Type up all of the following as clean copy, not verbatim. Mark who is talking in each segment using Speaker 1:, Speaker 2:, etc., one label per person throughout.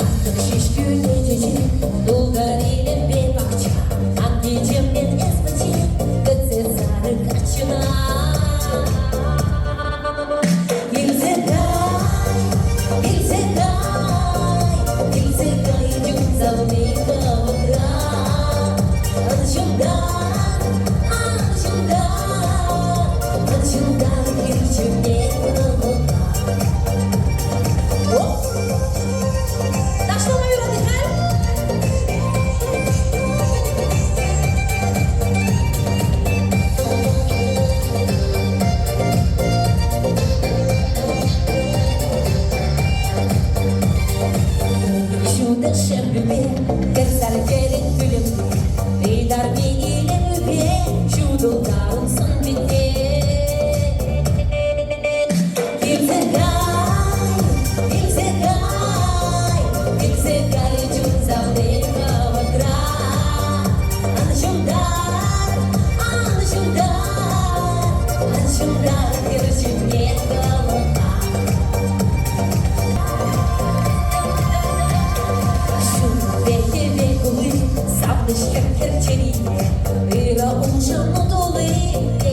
Speaker 1: Артык ҫеҫ чечек, тултар илемпе пахча. Ан кичемлен эс пӗччен, кӗтсе сарӑ каччӑна. Килсе кай, килсе кай, килсе кай чун савни хӑвӑртрах. Ан ҫунтар, ан ҫунтар, ан ҫунтар хир ҫумне кӑмӑлтар. Оп! Ташлама юрать халь? Ҫутӑ шевлепе кӗрсар-кӗрен пӳлӗмне Ытарми илемӳпе ҫутӑлтарӑн сӑн-питне. Килсе кай, килсе кай, килсе кай чун савни хӑвӑртрах. Ан ҫунтар, ан ҫунтар, ан ҫунтар хӗр ҫумне кӑлӑха. Ҫут хӗвел кулли, савнӑҫ хӗр-хӗр чӗрине, ырӑ улшӑну тулли.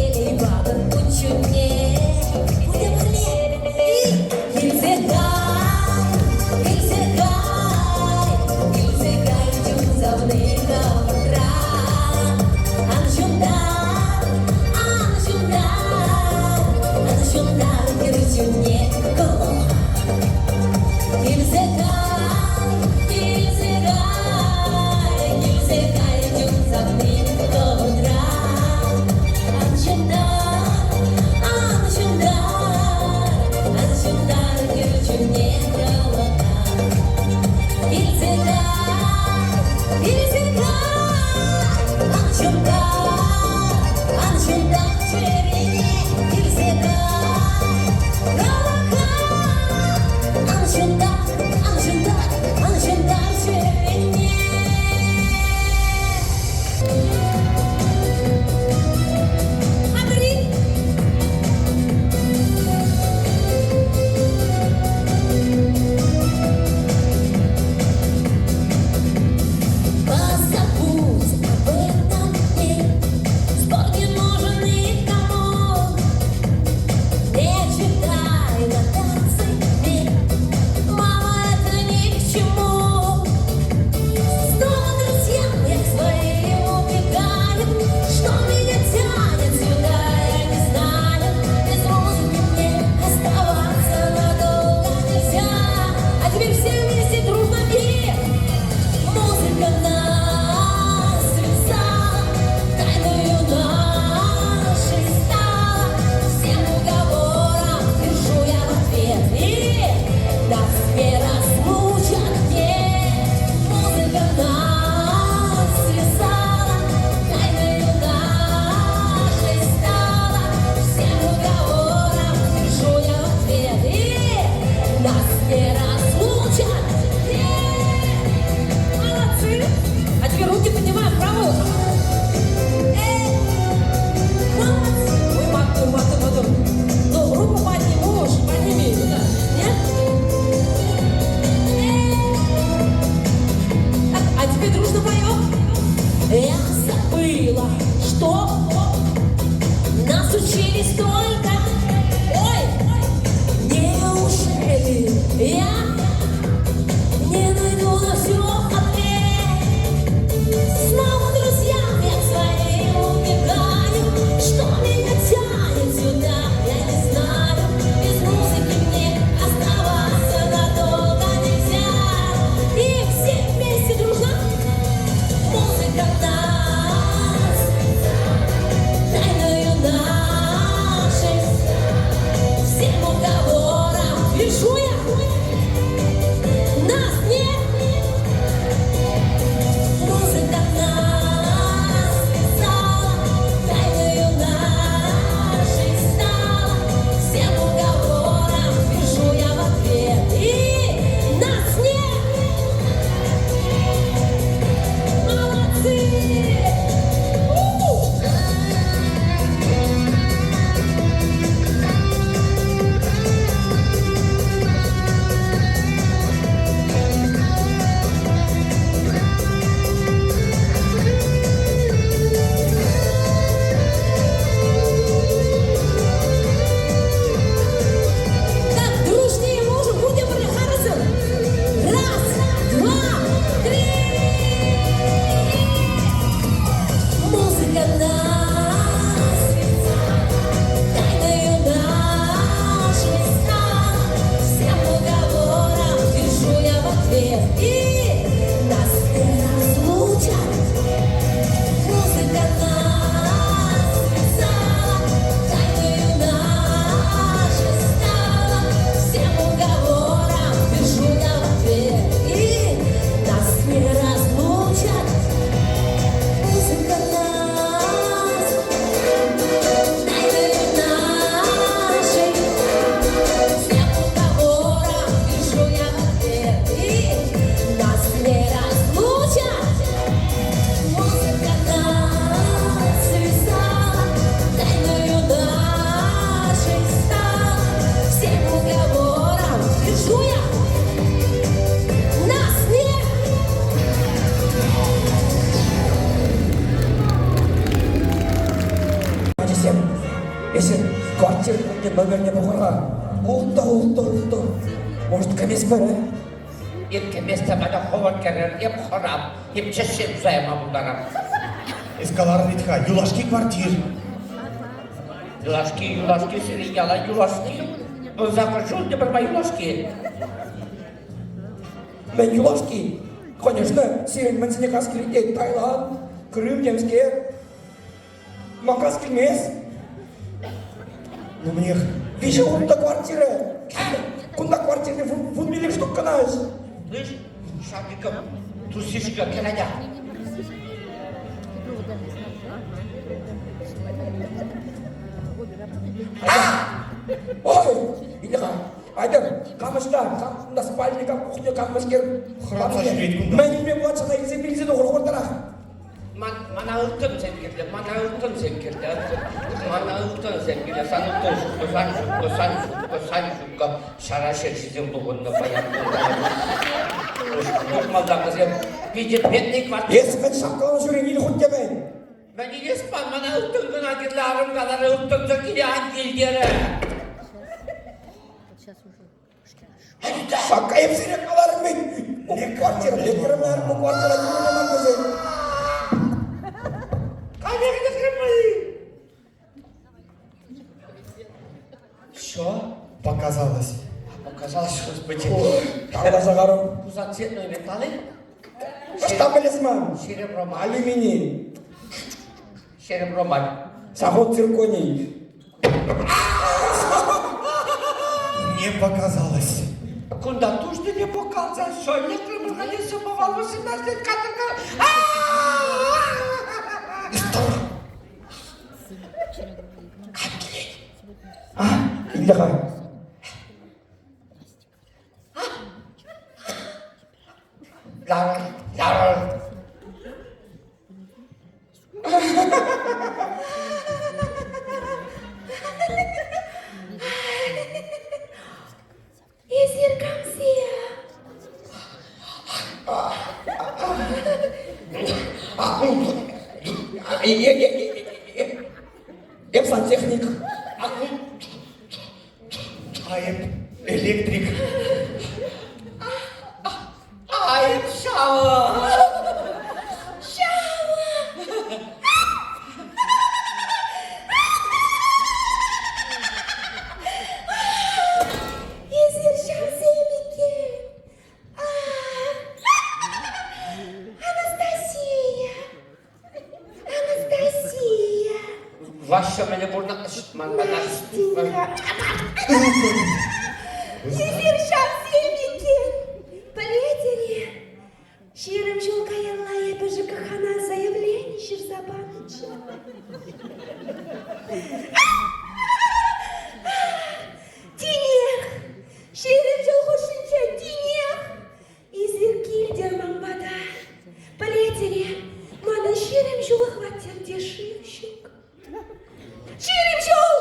Speaker 2: Квартирне номерне пӑхӑр-ха. Улттӑ, улттӑ, улттӑ. Может, кӗместпӗр, э?
Speaker 3: Эп кӗместӗп, мана хӑвӑрт кӗрӗр, эп хӑрап, эп чӗшшен туса яма пултарам.
Speaker 4: Эс каларӑн вӗт-ха, юлашки квартир.
Speaker 3: Юлашки, юлашки, сирӗн яла юлашки. Ӑнсакӑр ҫул те пӗрмай юлашки.
Speaker 2: Мӗн юлашки? Конечно, сирӗн мӗнсене кас килет, Таиланд, Крым темскер. Ман кас килмест.
Speaker 4: Ну, мне
Speaker 2: Виҫӗ хутта квартира. Кунта квартирне 15 штук кӑна ӗҫ.
Speaker 3: Слышь, Шапиков, тусишка, кӗрӗте.
Speaker 2: Ой, иди-ха. Айтӑр, кам ӑҫта, кам кунта спальня, кам кухня, кам мӗскер.
Speaker 4: Хӑратса ҫӳрет кунта.
Speaker 2: Мӗн илме пулать сана илсе илсе тухӑр хӑвӑртрах.
Speaker 3: Мана ылтӑнсем кирлӗ, мана ылтӑнсем кирлӗ, мана ылтӑнсем кирлӗ, сан ылтӑн ҫуккӑ, сан ҫуккӑ, сан ҫуккӑ, сан ҫуккӑ. Ҫара ҫерҫисем пухӑннӑ паян. Малтан вӗсем питӗ бедный квартира.
Speaker 2: Эс мӗн шаккаланӑ ҫӳрен ил хуть те мӗн.
Speaker 3: Мӗн илес ман, мана ылтӑн кӑна кирлӗ, арӑм каларӗ, ылтӑнсӑр киле ан кил терӗ.
Speaker 2: Шакка эп сире каларӑм вӗт. Ку квартира лекрӗмӗр, ку квартира кӗмелле мар тесе.
Speaker 3: Каллех лекрӗм-и? Что?
Speaker 4: Показалось.
Speaker 3: Показалось, господи.
Speaker 2: Тавласа карӑм.
Speaker 3: Куса цветной металлы?
Speaker 2: Ӑҫтан пӗлес ман?
Speaker 3: Серебро мар.
Speaker 2: Алюминий.
Speaker 3: Серебро мар.
Speaker 2: Завод цирконий.
Speaker 4: Не показалось.
Speaker 3: Кунта тушты не показалось, что лекрӗмӗр сӑпӑвал 18 лет каторга.
Speaker 2: А, итле-ха.
Speaker 3: Лар, лар.
Speaker 1: Эсир камсем?
Speaker 2: Эп сантехник.
Speaker 4: А эп электрик.
Speaker 3: Ай, ҫавӑ!
Speaker 1: Ҫавӑ! Эсир ҫавсем иккен. Анастасия! Анастасия!
Speaker 3: Ваҫҫа мӗне пурна
Speaker 1: Настенька! Эсир ҫавсем иккен! Пӗлетӗр-и, 20 ҫул каялла эпӗ ЖКХна заявлени ҫырса панӑччӗ. Тинех! 20 ҫул хушшинче тинех! Эсир килтӗр ман пата. Пӗлетӗр-и, манӑн 20 ҫул хваттерте шыв ҫук. 20 ҫул!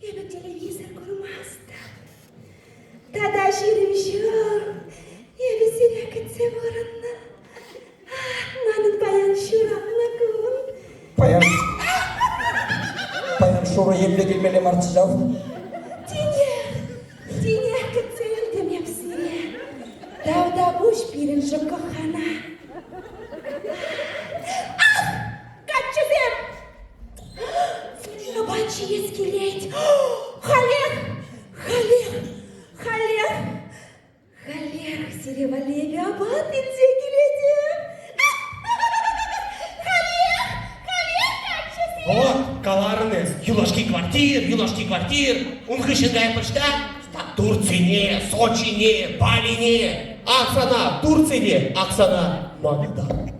Speaker 1: Эпӗ телевизор курмастӑп. Тата 20 ҫул эпӗ сире кӗтсе пурӑннӑ. Манӑн паян ҫуралнӑ кун.
Speaker 2: Паян паян шурӑ епле килмелле марччӗ ҫав.
Speaker 1: Тинех, тинех кӗтсе илтӗм эп сире. Тавтапуҫ пирӗн ЖКХна. Ах, каччӑсем! Сирӗн апат ҫиес килет. Халех, халех, халех. Халех сире валли апат илсе килетӗп. Халех, халех, каччӑсем!
Speaker 5: Вот, каларӑн эс, юлашки квартир, юлашки квартир. Ун хыҫҫӑн кайӑпӑр ӑҫта? Турцине, Сочине, Балине. Ак сана Турцине, ак сана Магадан.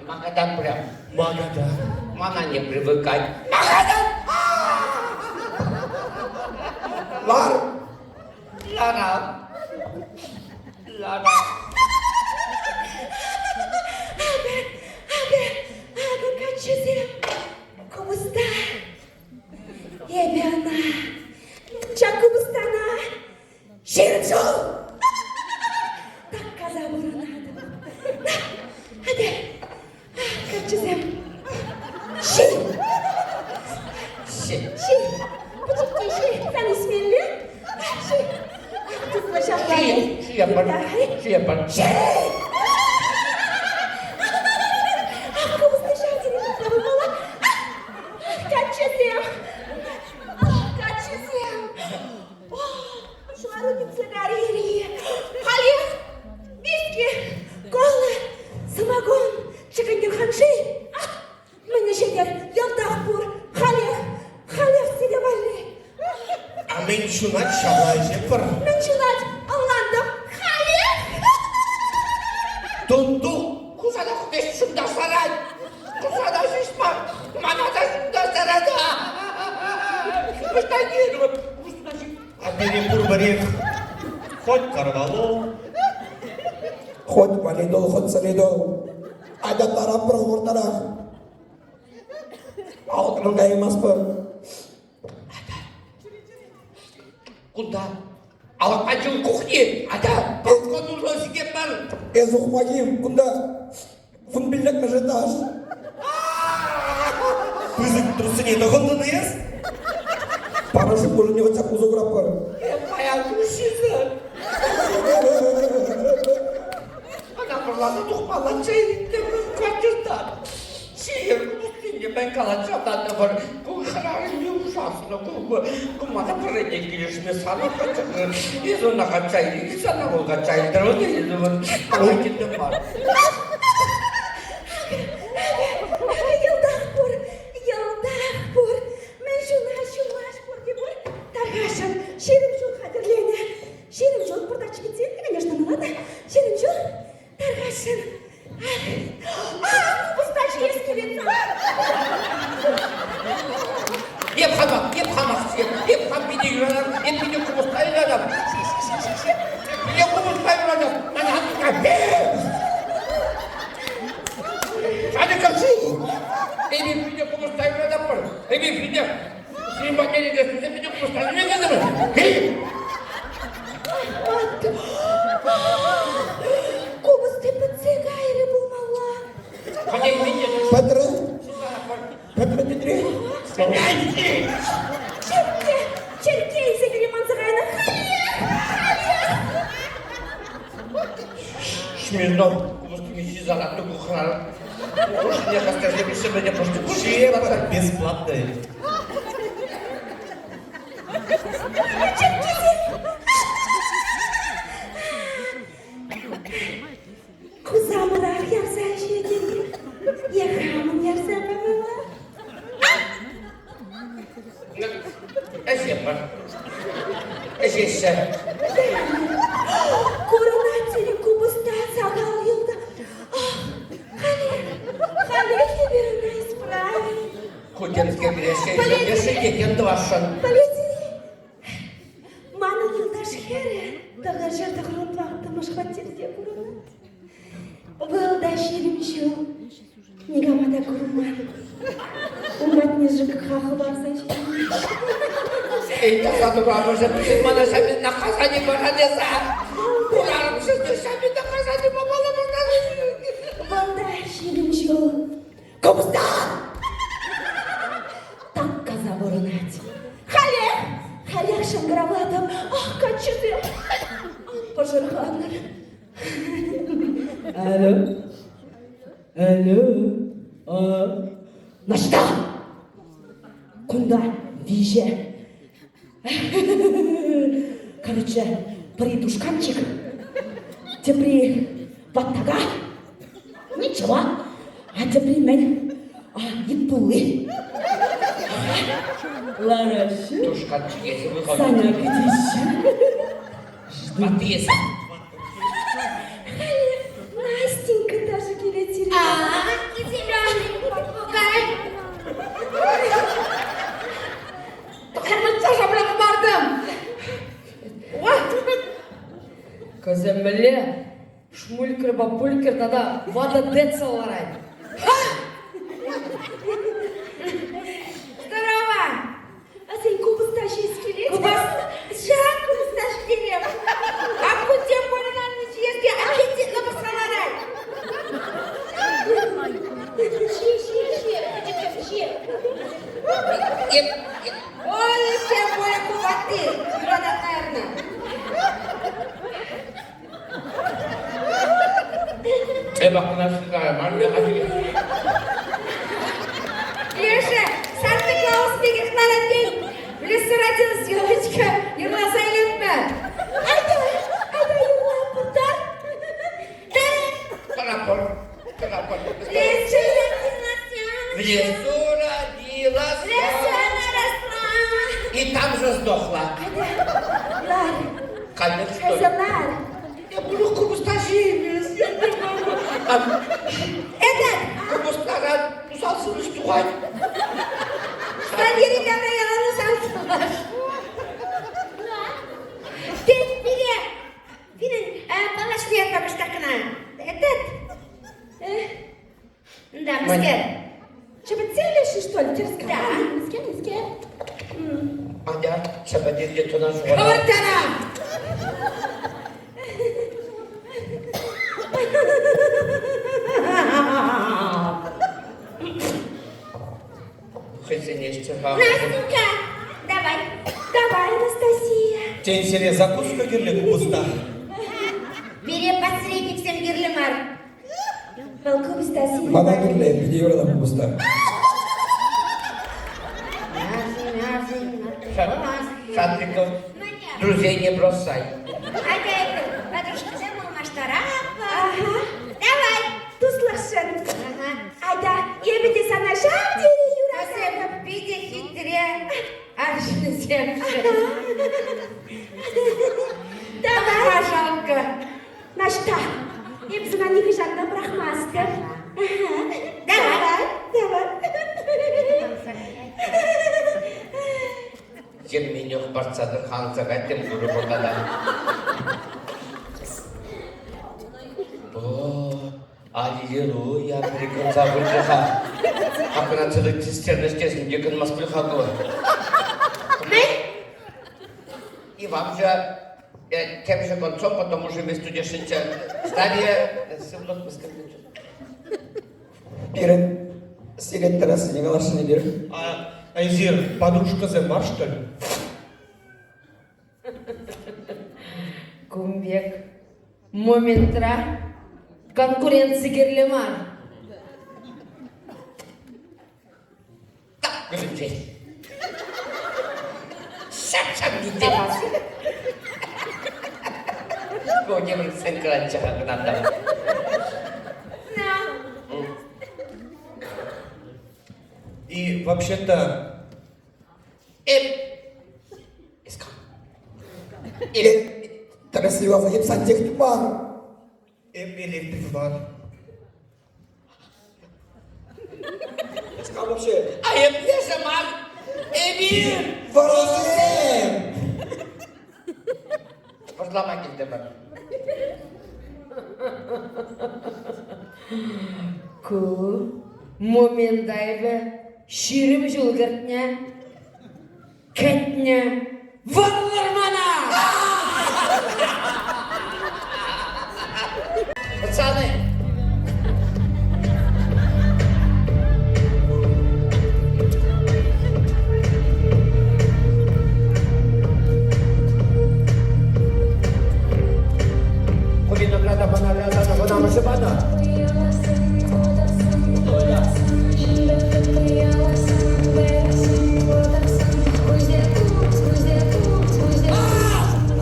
Speaker 3: Магадан прям.
Speaker 5: Магадан.
Speaker 3: Мана не привыкать. Магадан!
Speaker 2: Лар!
Speaker 3: Лара. Лара.
Speaker 1: Акӑ, акӑ, акӑ каччӑсем купӑста. Эпӗ ӑна, ҫак купӑстана 20 ҫул таккаса пурӑнатӑп. На, атя, каччӑсем, ҫи.
Speaker 3: Ҫи.
Speaker 1: Ҫи. Пӗчӗк. Ӑҫта-и?
Speaker 3: Ҫиепӗр.
Speaker 1: Ах, купӑста ҫав тери тутлӑ пулмалла. Ах, каччӑсем! Ах, каччӑсем! Шӑвару типсе карьери. Халех виски, кола, самогон, чӗкӗнтӗр ханши. Ах, мӗн ӗҫетӗр, йӑлтах пур. Халех, халех сире валли.
Speaker 4: А мӗн ҫунать ҫавна ӗҫетпӗр.
Speaker 1: Мӗн ҫунать, ӑнлантӑм. Халех!
Speaker 3: Тунтук Хусана хӑтеҫ ҫунта сарать. Хусана ҫеҫ мар, мана та ҫунта сарать. Ӑҫта килӗр?
Speaker 4: А пире пурпӗрех хоть корвалол.
Speaker 2: Хоть валидол, хоть солидол. Атя тараппӑр хӑвӑртрах. Алӑкран каяймастпӑр.
Speaker 3: Кунта алӑк патӗн кухни, атя балкон урлӑ сикеп мар.
Speaker 2: Эс ухмахим, кунта 15-мӗш этаж.
Speaker 4: Пысӑк труссене тӑхӑнтӑн эс?
Speaker 2: Парашют вырӑнне выртса усӑ куратпӑр.
Speaker 3: Паян ҫисӗ. Ӑна вӑрласа тухмаллаччӗ квартиртан. Сиер пустине мӗн калаҫса татӑпӑр. Ку хӗрарӑм ужасно. Ку, ку мана пӗрре те килӗшмест. Сана эс ӑна качча ил, сана вӑл качча илтӗр. Вӑл килтӗм мар.
Speaker 1: Йӑлтах пур, йӑлтах пур. Мӗн ҫуна ҫумасть пурте пур. Тархасшӑн, 20 ҫул хатӗрленӗ. 20 ҫул пӑртак чикӗтсен, конечно, ну ладно. 20 ҫул тархасшӑн. Ах, купӑста ҫиес килет.
Speaker 3: Эп хама, эп хамах ҫиеп, эп хам питӗ юратам, эп питӗ купӑста юратам. Эп купӑста юратам. Мана Санька, эпир питӗ купӑста юрататпӑр. Эпир питӗ сирӗн патне илес питӗ купӑста юрататпӑр.
Speaker 1: Купӑсти пӗтсе кайрӗ пулмалла.
Speaker 2: Пӗтрӗ. Пӗтрӗ тетре.
Speaker 1: Черкке, черкке илсе кӗре манса кайнӑ.
Speaker 3: Смирнов купӑстине ҫисе лартнӑ кухньӑра. Ушне хастарсем ӗҫлеме
Speaker 4: Шепа бесплатная.
Speaker 1: Хусамӑрах ярса ӗҫетӗн. Е хамӑн ярса памалла?
Speaker 3: Ӗҫе пар. Ӗҫеҫҫӗ.
Speaker 1: Курӑнать сире купӑста сахал юлнӑ. Ах, халех, халех эпир ӑна исправим.
Speaker 3: Ку темскер пире шикекен тӑвасшӑн.
Speaker 1: Пӗлетӗр-и? Манӑн юлташ хӗрӗ тӑхӑрҫӗр тӑхӑрваттӑмӗш хваттерте пурӑнать. Вӑл та 20 ҫул никама та курман. Ун патне ЖКХ хӑпарса ҫитнӗ.
Speaker 3: Эй, таса турамӑшӗ, мана ҫавин наказани парать эсӗ. Курарӑмшӑн ҫавин наказани памалла
Speaker 1: Вӑл та 20 ҫул Купӑста! Таккаса пурӑнать. Халех, халех шӑнкӑравлатӑп. Ах, каччӑсем, ан пӑшӑрханӑр. Алло, алло, а, Наҫта! Кунта виҫе. Короче, пӗри тушканчик, тепри ваттака. Ничего. А тепри мӗн? А, йыт пулли. Лараҫҫӗ.
Speaker 3: Тушканчик эсӗ
Speaker 1: Саня кӗтеҫҫӗ.
Speaker 3: Ватти эсӗ.
Speaker 1: Халӗ Настенька тоже килет.
Speaker 6: А, зеленый попугай.
Speaker 7: Тӑхӑрмӑнса шавлама партӑм. Кӑсем мӗнле? Шмулькӑрпа пулькӑр тата ватӑ Децл ларать.
Speaker 6: Здорово!
Speaker 1: А сен купӑста ҫиес килет?
Speaker 6: Купӑста? Ҫак купӑста ҫитерем. А кунсем пурӑнан ҫиеске аппетитлӑ пӑхса ларать. Ҫи, ҫи, ҫи, пӗчӗккӗм, ҫи. Ой, тем более ку ватти, юратать, наверное.
Speaker 3: Эпӗ кӑна шырарӑм,
Speaker 6: Леша, Санта-Клаус пекех ларать тен. В лесу родилась елочка, юрласа илетпӗ.
Speaker 1: Айта, айта юрлатпӑр та.
Speaker 3: Тӑрапӑр, тӑрапӑр.
Speaker 6: В лесу родилась
Speaker 3: В лесу родилась.
Speaker 6: В лесу она росла.
Speaker 3: И там же сдохла.
Speaker 1: Лар,
Speaker 3: Каллех, что ли?
Speaker 1: кайса лар.
Speaker 3: Я буду купӑста ҫиес. Я не могу.
Speaker 6: Этот,
Speaker 3: Купӑстаран усал сывлӑш тухать.
Speaker 6: сан йӗри-тавра ялан усал сывлӑш. Тен, пире, пирӗн паллашни ятпа кӑштах кӑна. Этот, да, мӗскер?
Speaker 1: Чӗпӗтсе что ли, тӗрӗс
Speaker 6: Да.
Speaker 1: Мӗскер, мӗскер?
Speaker 3: Аня, чӗпӗтелле тӑна шухӑша.
Speaker 7: Хӑвӑрттара!
Speaker 3: Хӑйсене ӗҫчӗ-ха.
Speaker 6: Настенька, давай.
Speaker 1: Давай, Анастасия.
Speaker 4: Тен, сире закуска кирлӗ купӑста?
Speaker 6: Пире посредниксем кирлӗ мар.
Speaker 1: Вӑл купӑста сирӗн.
Speaker 2: Мана кирлӗ, питӗ юратап купӑста.
Speaker 3: Шатриков, друзей не бросай.
Speaker 6: Айта эпир подружкӑсем ылмаштаратпӑр.
Speaker 1: Ага.
Speaker 6: Давай.
Speaker 1: Туслӑхшӑн.
Speaker 6: Ага.
Speaker 1: Айта, эпӗ те сана ҫав тери юрататӑп.
Speaker 6: Вӗсем питӗ хитре арҫынсемшӗн.
Speaker 1: Давай.
Speaker 7: Пожалуйста.
Speaker 1: Наҫта, эп сана нихӑҫан та пӑрахмастӑп.
Speaker 6: Давай.
Speaker 1: Давай, давай.
Speaker 3: Йӗммине хӑпартса тӑрханса кайрӑм турӑ пӑртана. О, аллилуйя, прикӑнса пычӗ-ха. Акӑна целый цистерна ӗҫтесен те кӑнмасть пуль-ха ку.
Speaker 6: Мӗн?
Speaker 3: И вам же тем же концом, потому что вместо студешинче здание сывлӑх мӗскӗннӗччӗ.
Speaker 2: Пирӗн сире тӗрӗссине каласшӑн эпир.
Speaker 4: А эсир подружкӑсем мар, что ли?
Speaker 7: Кун пек моментра конкуренци кирлӗ мар.
Speaker 3: Так вӗсенчен. Ҫап-ҫап килте. Ку темӗн сценкӑранччӗ-ха кӑтартам.
Speaker 4: И вообще-то
Speaker 3: Эп Эс кам? Эп
Speaker 2: Тӗрӗс юласа эп сантехник мар.
Speaker 4: Эп электрик мар.
Speaker 2: Эс кам вообще?
Speaker 3: А эп лешӗ мар. Эпир!
Speaker 2: Вӑрӑсем!
Speaker 3: Вӑрлама килтӗмӗр.
Speaker 7: Ку момента эпӗ 20 ҫул кӗртнӗ. Кӗтнӗ. Вӑрлӑр мана!
Speaker 3: Пацаны! Ку винограда баналяда вона бана.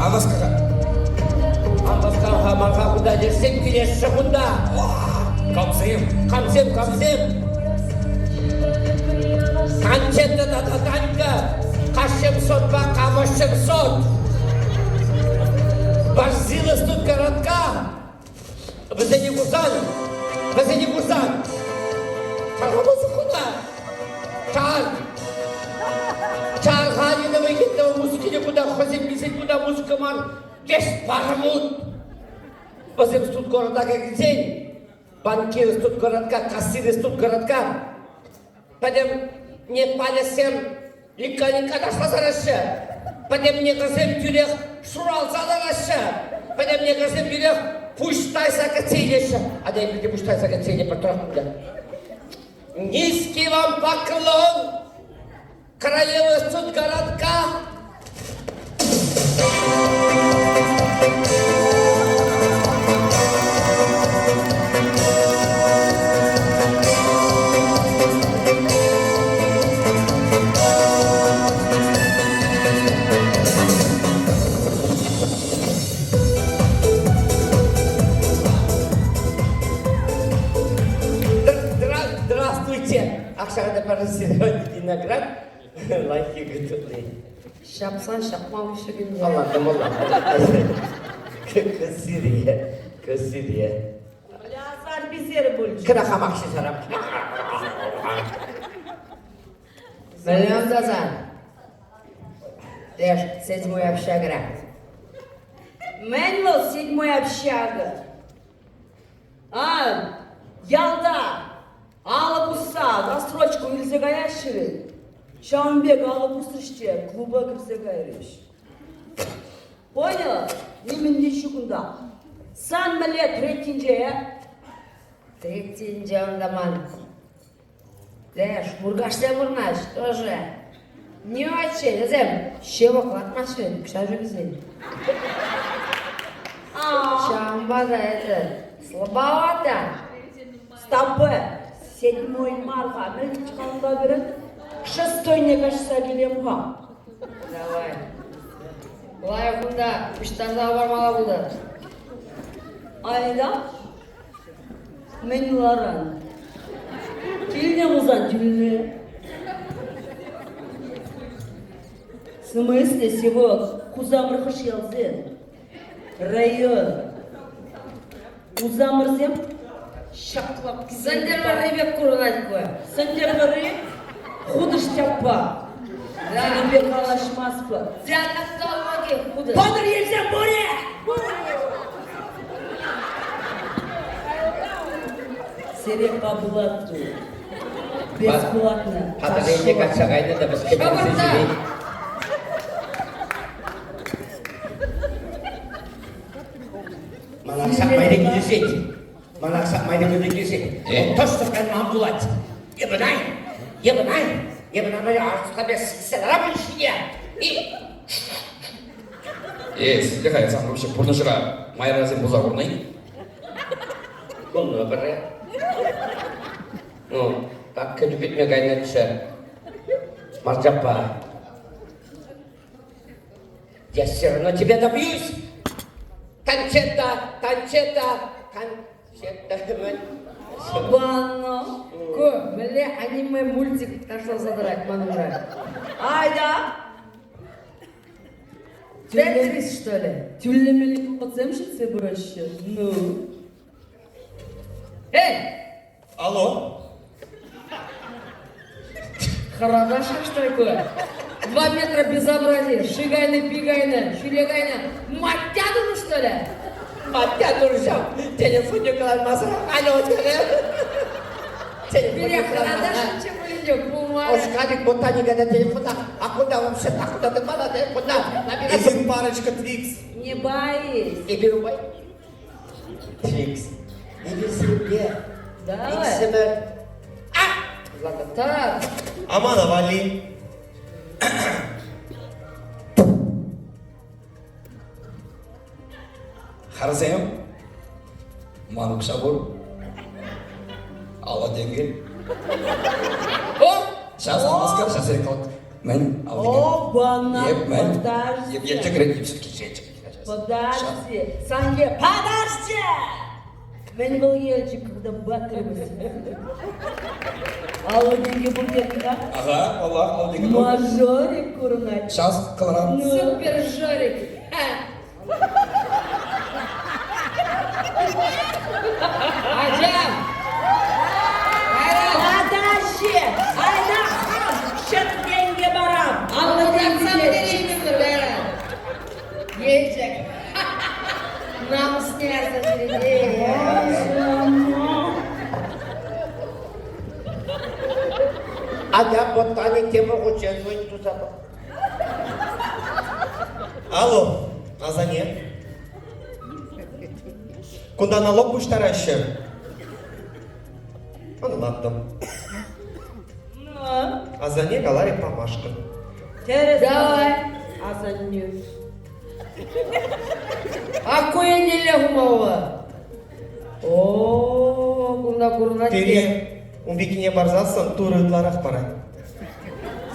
Speaker 2: Аваскага.
Speaker 3: Аваскага марха кунта лешсем килеҫҫӗ кунта.
Speaker 5: Камсем?
Speaker 3: Камсем, камсем? Танчетта тата Танька. Кашемсотпа Камашемсот. Борзилась тут городка. Вӗсене курсан, вӗсене курсан, чархамасӑр кунта. Чар! Чар-ха ненавидеть музыкине кунта хӑйсем килсен кунта музыка мар, весь пармут. Вӗсем студгорода килсен, банкиры студгородка, кассиры студгородка, Пӗтӗм непалецсем ликка-ликка ташласа лараҫҫӗ. Пӗтӗм негрсем тӳрех шуралса лараҫҫӗ. Пӗтӗм негрсем тӳрех пуҫ тайса кӗтсе илеҫҫӗ. Атя эпир те пуҫ тайса кӗтсе илетпӗр тӑрах пулӗ. Низкий вам поклон, королева студгородка! Ак ҫакӑнта пӗр зеленый виноград лайӑххи кӑтӑкли.
Speaker 7: Ҫапсан ҫапма уҫӑ
Speaker 3: Ӑнлантӑм, ӑнлантӑм. Кӑсире, кӑсире.
Speaker 1: Азар писер пулчӗ.
Speaker 3: Кӑна хамах ҫисарам.
Speaker 7: Миллион тасан. Леш, седьмой общагра.
Speaker 1: Мӗн вӑл седьмой общага? А, ялта алӑ пусса рассрочку илсе каяҫҫӗ вӗт. Ҫавӑн пек алӑ пусрӗҫ те клуба кӗрсе кайрӗҫ. Понял? Нимӗн те ҫук унта. Сан мӗнле третинче, э?
Speaker 7: Третинче унта ман. Леш, Муркашсем пурӑнаҫ, тоже. Не очень, вӗсем ҫывӑх лартмаҫҫӗ, укҫа ҫук вӗсен. Ҫавӑнпа та это слабовато.
Speaker 1: Стопэ, седьмой мар-ха, мӗн каланпа пӗрӗн? Шестойне каҫса килем-ха.
Speaker 7: Давай. Лайӑх унта пуҫтарса хӑвармалла пултӑр.
Speaker 1: Айда, мӗн ларан? Килне пулсан тӳле. В смысле, Севок, Хусамӑр хӑш ялсем? Район. Хусамӑрсем ҫаклап
Speaker 7: Сӗнтӗрвӑрри пек курӑнать ку.
Speaker 1: Сӗнтӗрвӑрри хутӑш тяппа.
Speaker 7: Да.
Speaker 1: Сирӗнпе калаҫмастпӑр.
Speaker 7: Диалектологи хутӑш.
Speaker 1: Патӑрьелсем пур-и? Сире по блату. Бесплатно.
Speaker 3: Патӑрьелне качча кайнӑ та вӗскене ҫӳрет. Мана сакмайра килӗшет. Мана сакмайра килӗшет. Тӑстӑх кайман пулать. Ебанай, ебанай, ебанай, арслапе сыра ҫине. И
Speaker 2: Э, сире сан вообще пурнӑҫра майрасем пулса курнӑ-и?
Speaker 3: Пулнӑ пӗрре. Ну, так кӗтӳ кӗтме кайнӑччӗ. Марчаппа. Я все равно тебя добьюсь! Кончета, Кончета, Кончета.
Speaker 1: Банно.
Speaker 7: Ку мӗнле аниме мультик ташласа тӑрать ман умра.
Speaker 1: Айда.
Speaker 7: Тетрис, что ли?
Speaker 1: Тӳлемелли вӑхӑтсем ҫитсе пыраҫҫӗ. Ну.
Speaker 7: Эй!
Speaker 4: Алло.
Speaker 7: Хӑратаҫҫӗ что такое? 2 метра безобразие, шигайны, пигайны, шилегайны. Маття тунӑ, что ли?
Speaker 3: Маття туршам, телефонне кӑлармасӑр алло терӗ.
Speaker 7: Пире хӑратасшӑнччӗ пулин те, пулмарӗ.
Speaker 3: Оскалик ботаника на телефона, а куда вообще, а куда ты мала телефона?
Speaker 4: Эсир парочка Твикс.
Speaker 1: Не боись.
Speaker 3: Эпир умай. Твикс. Эпир сирӗнпе.
Speaker 1: Давай.
Speaker 3: Иксӗмӗр. А! Ладно.
Speaker 7: Так,
Speaker 4: Амана валли.
Speaker 2: Харсем, ман укҫа пур. Алла тенкӗ.
Speaker 7: О!
Speaker 2: Сейчас, алмаскар, сейчас я калак. Мӗн? Алла тенкӗ.
Speaker 1: Оба-на,
Speaker 2: Еп, мӗн?
Speaker 1: подожди.
Speaker 2: Еп, еп, чекрет, еп, все-таки чек.
Speaker 1: Подожди. Санге, подожди! Мӗн вӑл елчӗк, когда батырмыз. Алла тенкӗ пур тетӗн-ха?
Speaker 2: Ага, алла, алла тенкӗ пур.
Speaker 1: Мажорик курӑнать.
Speaker 2: Сейчас, кӑларам.
Speaker 7: Супер Жорик. Ачам! Кайран!
Speaker 1: Подожди! Айда хам ҫӗр тенкӗ парам. Алла
Speaker 7: Кӑтартса
Speaker 1: тенкӗ.
Speaker 7: пӗтереймӗпӗр кайран. Елчӗк. Намӑсне ярса ҫӳрет.
Speaker 3: Атя ботаник тепӗр хутчен звонить туса пӑх.
Speaker 4: Алло, асанне. Кунта налог пуҫтараҫҫӗ. Ӑнлантӑм. Асанне каларӗ памашкӑн.
Speaker 1: Тӗрӗс.
Speaker 7: Давай.
Speaker 1: Асаннӳ.
Speaker 7: А ку еннелле хумалла. О, кунта курӑнать.
Speaker 4: Пире ун пеккине парсассӑн Турӑ ытларах парать.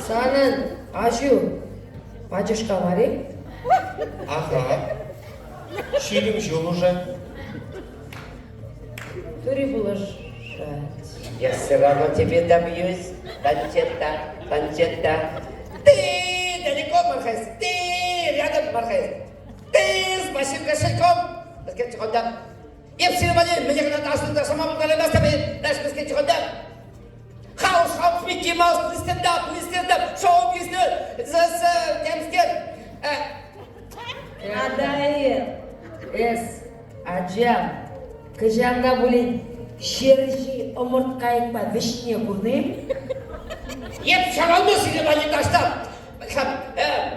Speaker 7: Санӑн аҫу пачӑшка мар-и?
Speaker 4: Аха. 20 ҫул уже.
Speaker 7: Тури пулӑшать.
Speaker 3: Я все равно тебе добьюсь, Кончетта, Кончетта. Ты далеко, Мархес, ты рядом, Мархес. Ты с большим кошельком. Хаус, хаус, Микки Маус, please stand up, please stand up, шоу бизнес, темскер.
Speaker 7: Надоел. Эс, ачам, кӑҫал та пулин ҫерҫи ӑмӑрткайӑкпа вӗҫне курни?
Speaker 3: Еп все равно сире валли таштап.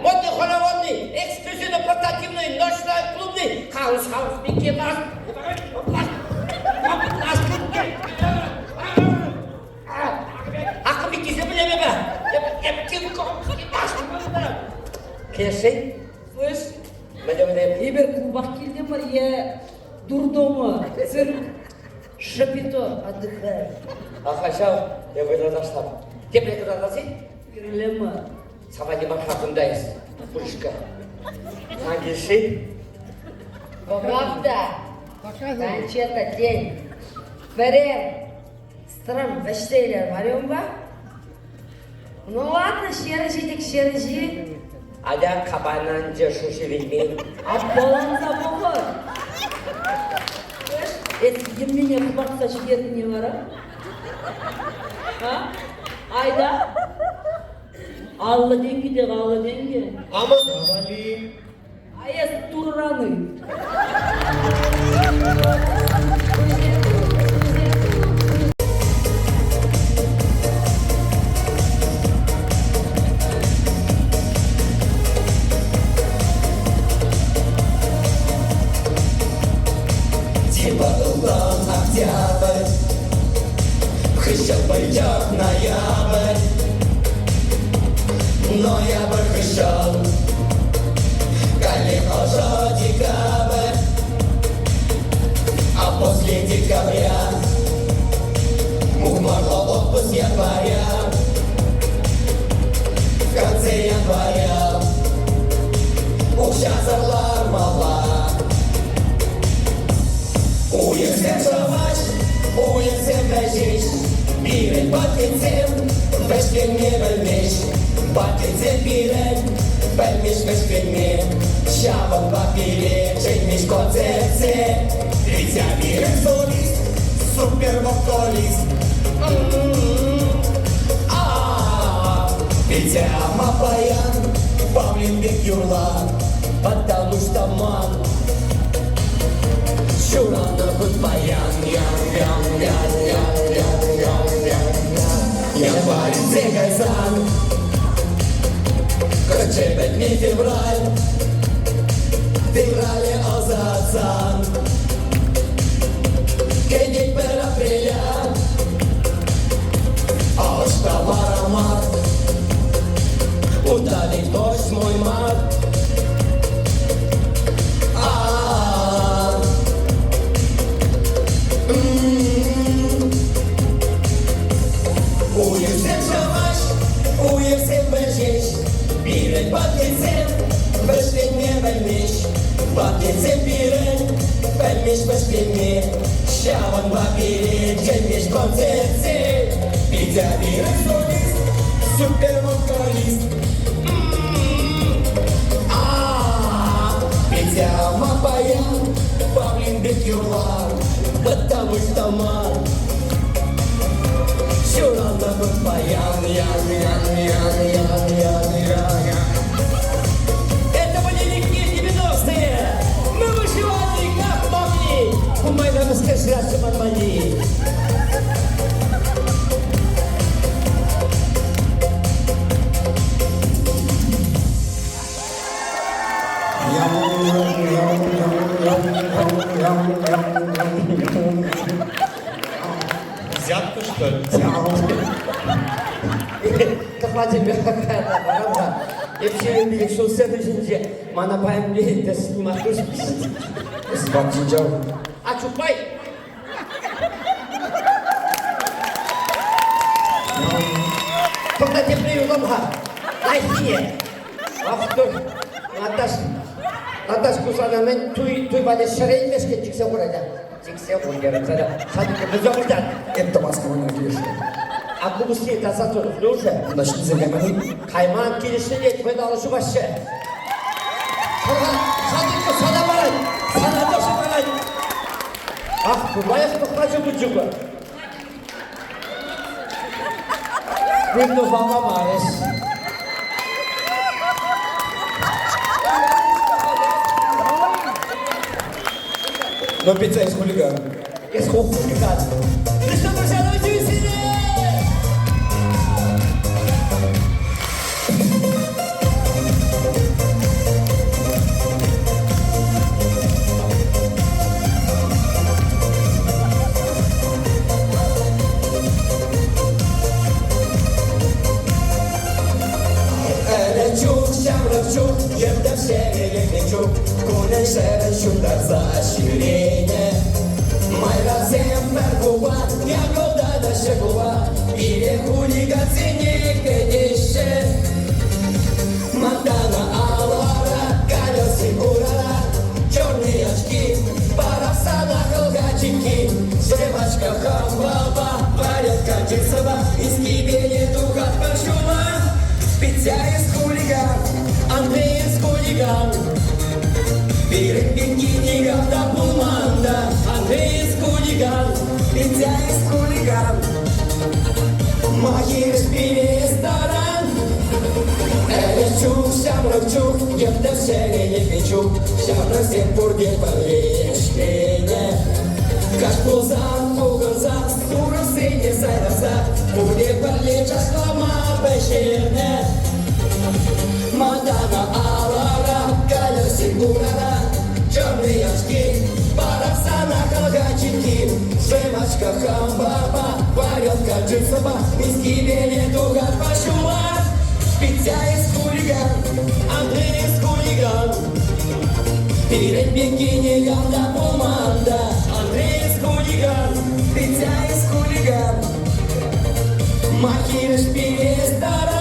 Speaker 3: Модный, хороводный, эксклюзивно портативный, ночной клубный, хаус, хаус, Микки Маус, Кеши?
Speaker 7: Слышь, эпир клубах килтӗмӗр е дурдома, цирк, шапито отдыхает.
Speaker 3: Аха ҫав, эпӗ ташлап. Тепре кӑтартас-и?
Speaker 7: Кирлӗ мар.
Speaker 3: Савани мар кунта эс, пурышка. Сан килши?
Speaker 7: Правда? Кончета тен. Пӗрер стран вӗҫсе илер мар унпа? Ну ладно, ҫерҫи тӗк ҫерҫи.
Speaker 3: Атя капананчӗ шуҫӑ вилмен.
Speaker 7: Аппаланса пӑхӑр. Эс йӗммине хӑпартса ҫитертӗн-и вара? А? Айда. 50 тенкӗ те 50 тенкӗ.
Speaker 5: Амӑш.
Speaker 7: А эс турран ыйт.
Speaker 2: Типа ылтӑн октябрь, хыҫҫӑн пӗлтӗр ноябрь, ноябрь хыҫҫӑн каллех ӑшӑ декабрь, а после декабря мухмӑрлӑ отпуск января, в конце января укҫасӑр лармалла. Уйӑхсем шӑваҫ, уйӑхсем вӗҫеҫ, пирӗн пакетсем вӗҫленме пӗлмеҫ. Пакетсем пирӗн пӗлмеҫ вӗҫленме, ҫавӑнпа пире чӗнмеҫ концертсе. Ведь я пирӗн солист, супервокалист. А-а-а. Ведь я паян павлин пек юрла, потому что ман ҫуралнӑ кун паян, ян, ян, ян, ян, ян, ян, ян, ян. Январь иртсе кайсан, кӗчӗ пӗтми февраль, феврале ӑсатсан. Кӗтетпӗр апреля, ӑшта вара март, унта ведь восьмой март. А-а-а. Уйӑхсем шӑваҫ, уйӑхсем вӗҫеҫ, пирӗн пакетсем вӗҫленме пӗлмеҫ. Пакетсем пирӗн пӗлмеҫ вӗҫленме, ҫавӑнпа пире чӗнмеҫ концертсем. Петя пирӗн солист, супервокалист. А-а-а. Петя ма паян павлин пек юрла, потому что ман ҫуралнӑ кун паян, ян, ян, ян, ян, ян, ян, ян. Это были лихие 90-е! Мы выживали как могли! Кумайра мӗскер манмалли.
Speaker 5: Взятка, что ли?
Speaker 3: Тӑхлачӗпе какая-то Эп 25 ҫул сцена ҫинче мана паян те снимать
Speaker 2: Звончичав.
Speaker 3: А чупай! Пӑхта тепре юлам-ха. Лайӑххине. Автор Наташ, Наташ Кусана мӗн туй, туй патне ҫӗре илмешкӗн чиксе хурать.
Speaker 2: Чиксе хун терӗм сана. Сан вӗсем выртат.
Speaker 8: Эп тӑмас кӑмӑлна килӗшрӗ.
Speaker 2: А купӑсне таса тухрӗ уже.
Speaker 8: Унта ҫынсем кайман-и?
Speaker 2: Кайман килӗшрӗ твоя алӑ ҫупаҫҫӗ. Шанчӑклӑ сана парать. Сана тоже парать. Ах, лайӑх пӑхмачӗ пулчӗ Выртнӑ памарӗҫ.
Speaker 8: Но Петя из хулиган.
Speaker 2: Из хулиган. Ну что, друзья, давайте веселее!
Speaker 8: Ӗлӗк чух, ҫамрӑк чух, йӗлтӗрҫене лекнӗ чух, кунӗн-ҫӗрӗн ҫунтарса ҫӳренӗ. Майрасем пӗр купа, якӑлтатаҫҫӗ купа, пире хулигансене кӗтеҫҫӗ. Мантана алӑра, колеси урара, черные очки, парасана хӑлха чикки, жвачка хамбаба, валетка джинсова, из кибели тухать пошума. Петя из хулиган, Андрей из хулиган, Пирӗн пирки никам та пулман та, Андрей из хулиган, Петя из хулиган, Ма хирӗҫ пире ресторан. Ӗлӗк чух, ҫамрӑк чух, йӗлтӗрҫене лекнӗ чух, ҫамрӑксем пурте пӗрле ӗҫленӗ. Каҫ пулсан пухӑнса, сурӑхсене сайласа, пурте пӗрле чашлама пӗҫернӗ. Мантана алӑра, колеси урара, черные очки, парасана хӑлха чикки, жвачка хамбаба, варенка джинсова, из кибели тухать пошула. Петя из хулиган, Андрей из хулиган, Пирӗн пирки никам та пулман та, Андрей из хулиган, Петя из хулиган, Ма хирӗҫ пире ресторан.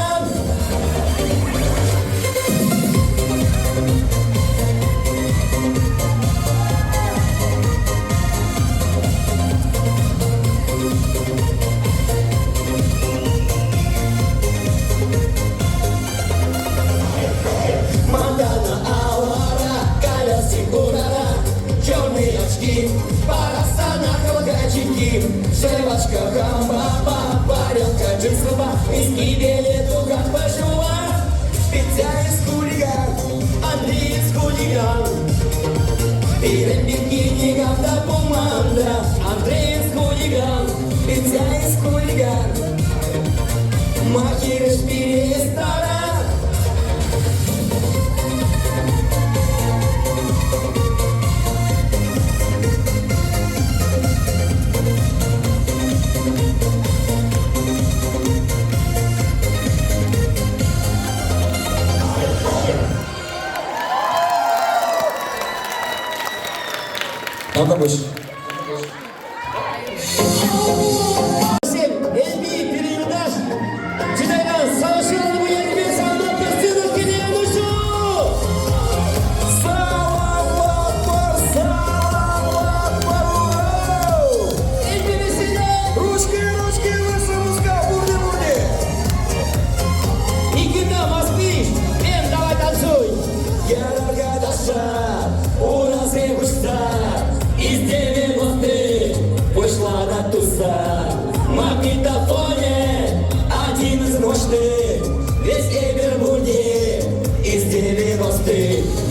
Speaker 8: Мантана алара, колеси урара, черные очки, парасана хӑлха чикки, жвачка хамбаба, варенка джинсова, из кибели тухать пошула. Петя из хулиган, Андрей из хулиган, Пирӗн пирки никам та пулман та, Андрей из хулиган, Петя из хулиган, Ма хирӗҫ пире ресторан. Тавтапуҫ.
Speaker 2: Эльби переюлташ Читайран савӑшран вуянипе савӑнма пӗрсенӗр киле
Speaker 8: Саламатпӑр, саламатпӑр, ура!
Speaker 2: Эльби веселе!
Speaker 8: Ручки, ручки, выше Мускав, пурте, пурте!
Speaker 2: Никита, москвич! Лен, давай танцуй!
Speaker 8: Ярарга даша, урасем хуҫса, из 90-х пошла на туса. Магнитофоне один из мощных, весь Эвербурге из 90-х.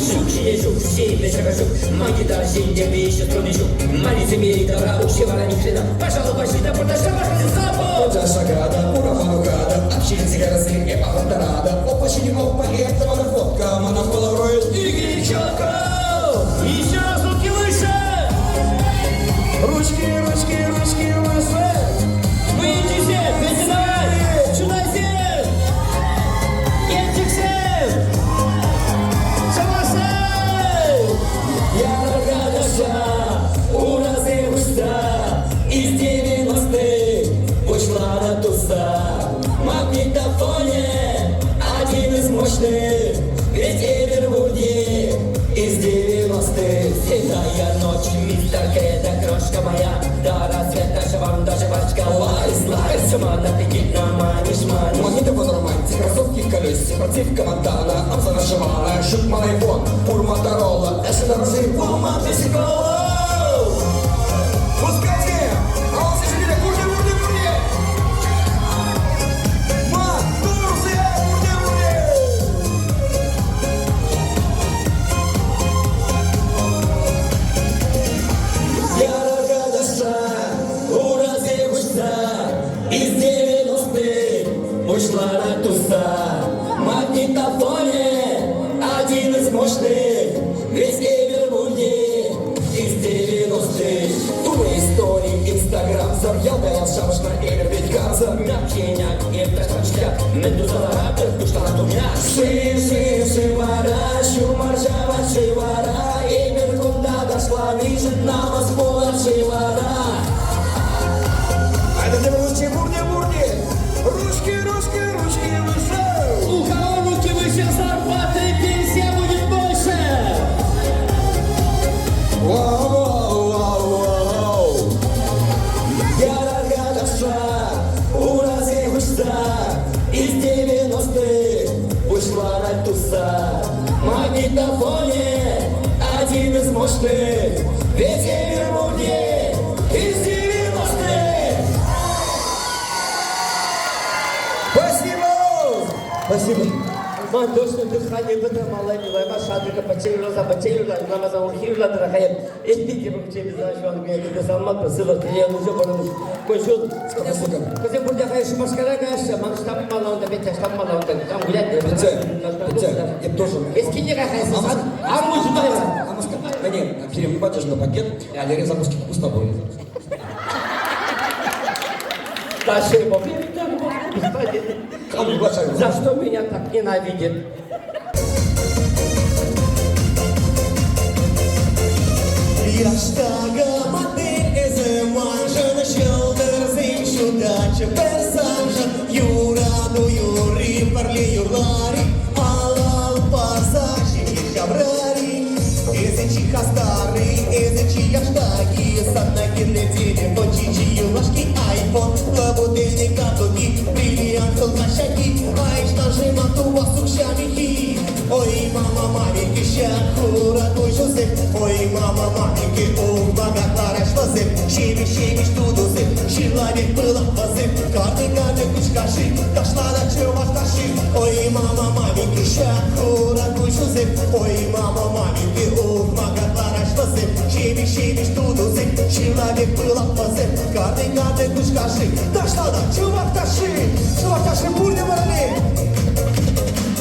Speaker 2: Ҫук ҫине ҫук, ҫийӗпе ҫака ҫук, магита ҫинте виҫӗ струни ҫук. Молиться добра, укҫи вара ни хрена. Пожалуй, пошли да пурташа, пошли запу!
Speaker 8: Оджа шагада, ура фанукада, общение горозы, и авантарада. Опа, щини, опа, это монофотка, монопола роет,
Speaker 2: Игорь Челков! Еще раз руки выше!
Speaker 8: Ручки, ручки, ручки выше!
Speaker 2: Выйдите, Петя, давай! Чудайся! Елчӗксем! Чӑвашсем!
Speaker 8: Ярарга даша, урасем хуҫса, из 90-х пуҫланӑ туса. Магнитофоне один из мощных, ведь Эвербурге из 90-х.
Speaker 2: Седая ночь, мистер Кэта, крошка. Самата пикет на маниш, маниш.
Speaker 8: Магнитофон романтик, кроссовки в колесе, противка Монтана, Амсана Шимана, Шукман Айфон, Пур Моторола, SNRC, Пума, Песикола. Пускайте! А он здесь меня, курни, курни, курни! Ма, Турция, курни, курни!
Speaker 2: Яра уразе хуҫса, из 90-х ушла на туса. Магнитофоне один из мощных, весь Эвербурге из 90-х.
Speaker 8: Тура истории, Инстаграм, Зарьял, Даял, Шамшна, Элер, ведь Газа,
Speaker 2: Мякиняк, Ирташчак, Медуза Ларапер, Душтана Тумя. Ши, ши, шивара, шумаржава, шивара, Эмир куда дошла, вижет на вас пола шивара.
Speaker 8: А это для русские бурни, бурни! Русские, русские, русские, выше!
Speaker 2: У кого руки выше, зарплаты и пенсия будет больше!
Speaker 8: Вау, вау, вау, вау!
Speaker 2: Ярага дошла, уразе хуҫса, из 90-х ушла на туса. Магнитофоне один из мощных, весь Эвербурге из 90-х!
Speaker 8: Спасибо! Спасибо.
Speaker 3: Мандошны дыхание быдырмалай милайма шадрика пачейла бачейла намазан хирла драхаят. Эти
Speaker 8: Спасибо. Петя, Петя, я тоже. Амуска, да нет, Кирилл, не на пакет, а Лере запуски вкусно будет.
Speaker 3: За что меня так ненавидит?
Speaker 4: Яштага модель эземанжын Шылдырзым шудачы бір санжын Юраду юри парли юрлари Алал парса жаврари Эзечи хастары, эзечи яштаги Саннагинле телефон, чичи юлашки, айфон Лабутены каблуки, бриллиант холмашаки Айшна жемату васукшамихи Ой, мама, маменьки, шахура, твой Жозеф Ой, мама, маменьки, ух, богатараш вазеп Шими, шими, штудузеп, человек была вазеп Карты, карты, кучкаши, дошла до чуваш-таши Ой, мама, маменьки, шахура, твой Жозеф Ой, мама, маменьки, ух, богатараш вазеп Шими, шими, штудузеп, человек была вазеп Карты, карты, кучкаши, дошла до чуваш-таши Чуваш-таши, бурни, бурни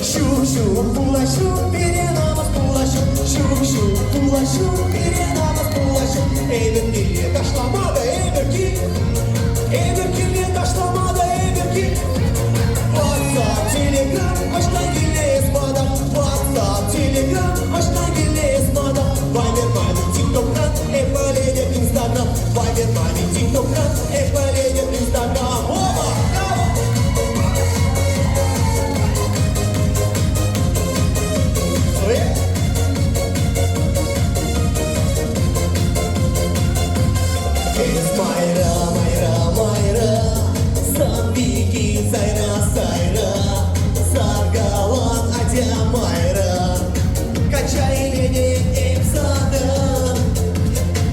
Speaker 4: Шу-шу, пулашу, перенамас пулашу, шу-шу, пулашу, перенамас пулашу. Эверки, ташламада, эверки, эверки, ташламада, эверки. WhatsApp, Telegram, аштангиле эсмада, WhatsApp, Telegram, аштангиле эсмада. Вайбер, мами, TikTok, Эппеледет, Instagram, Вайбер, мами, TikTok, Эппеледет, Instagram. Оба! Браво! Es Mayra, Mayra, Mayra, Сапики, Сайра, Сайра, Саргалан, Адя, Майра, Качай лени, Эпсада,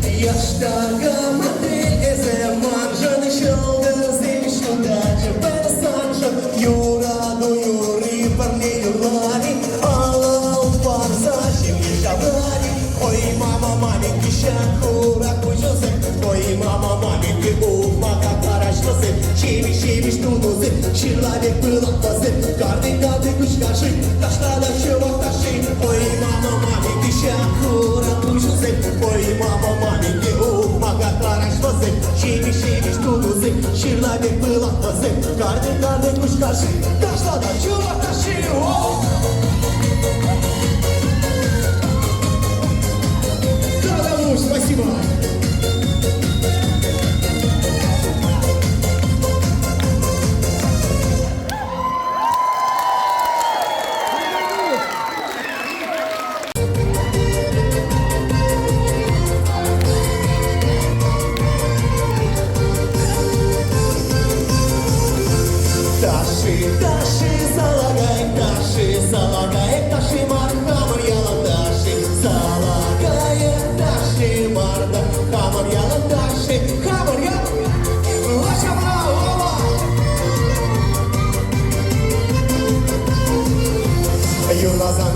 Speaker 4: Яштага, модель, Эзе, Маржан, Шелдер, Зимшудач, Персанжан, Юра, ну Юри, Парли, Юлари, Алал, Парса, Шимли, Шаврари, Ой, мама, маменьки, Шакура, Кужозе, Ой, мама, маменьки, Ума, Какарашлазе, Шими, Шими, Штудузе, Человек был отвазе, Карды, карды, кучкаши, Дошла до чувакташи, Ой, мама, маменьки, Шакура, Кужозе, Ой, мама, маменьки, Ума, Какарашлазе, Шими, Шими, Штудузе, Человек был отвазе, Карды, карды, кучкаши, Дошла до чувакташи, Оу! Да, да, спасибо!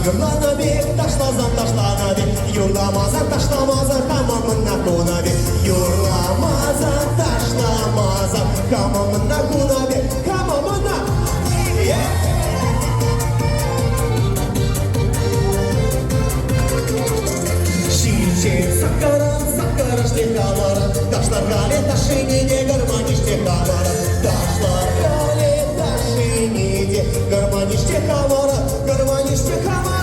Speaker 4: Юрланӑ пек, ташласан ташланӑ пек, юрламасан ташламасан хама мӑнна хунӑ пек, юрламасан ташламасан хама мӑнна хунӑ пек, хама мӑнна. Yeah! Ҫичен саккаран саккарашне хамӑрӑн, ташлар халӗ ташшине те гармонишне хамӑрӑн, ташлар халӗ ташшине те гармонишне хамӑрӑн, гармонишне хамӑрӑн.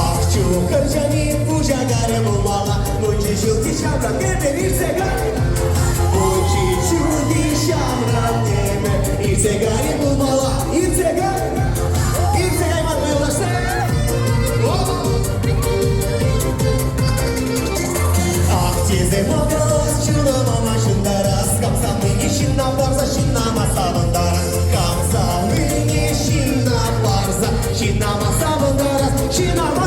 Speaker 4: Ах, чухӑр чани пуҫа карӗ пулмалла, мучи ҫулти ҫамрӑк эпӗ иртсе кай. Мучи ҫулти ҫамрӑк эпӗ иртсе кайрӗ пулмалла, иртсе кай. Иртсе кайман юлташсем. Ах, тесе макалас, чунӑма ҫунтарас, кам савнине ҫынна парса ҫынна ма савӑнтарас, кам савнине ҫынна парса ҫынна ма савӑнтарас, ҫынна ма.